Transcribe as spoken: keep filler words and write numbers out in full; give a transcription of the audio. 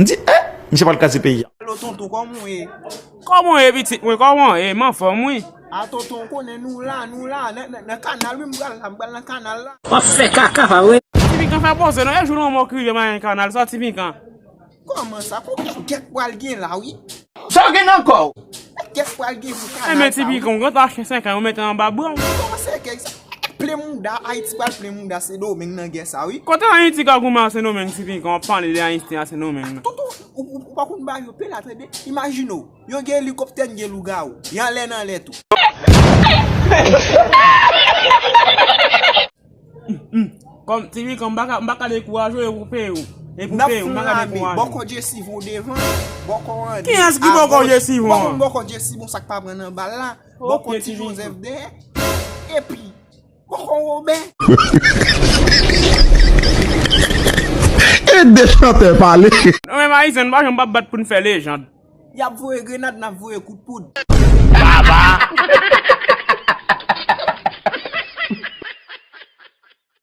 M di, eh, misye pral kraze peyi a. Alo tonton, kòman w ye? Kòman w ye pitit mwen? Kòman w ye? M anfòm wi. A tonton, w konnen nou la, nou la, nan, nan, nan kanal wi, m pral la, m pral nan kanal la. W ap fè kaka pa vre? Ti Pikan fè poze non, e jou lanmò k rive mayen kanal sa Ti Pikan. Kòman sa? Kòman gèt pral gen la wi? Sa w gen nan kò w? Gèt pral gen pou kanal sa wi. Enben Ti Pikan, w gentan achte senk an, w mete anba bra w. Kòman se kèk sa? Plen mouda, Ayiti pral plen mouda Sendomeng nan gè sa wi. Kote Ayiti ka goumen a Sendomeng Ti Pikan, w ap pale de Ayiti a Sendomeng nan. Tonton, ou, ou, ou pa konn bagay yo pè la tande. Imajine w, yo gen elikoptè, n gen lougawou. Y anlè n anlè tou. Kòm Ti Pikan, m pa ka, m pa ka dekouraje w, e pou peyi w. E pou peyi w, m pa ka dekouraje w. Bòkò Jessie Von devan, bòkò Andy. Kiyès ki bòkò Jessie Von? Bòkò Jessie Von sa k pa pran nan bal la. Bòkò Ti Joseph dèyè. Epi Kòkò Wobè. Ede chantè pale. Nou menm Ayisyen, nou pa janm p ap bat pou n fè lejand. Y ap voye grenad, n ap voye kout poud.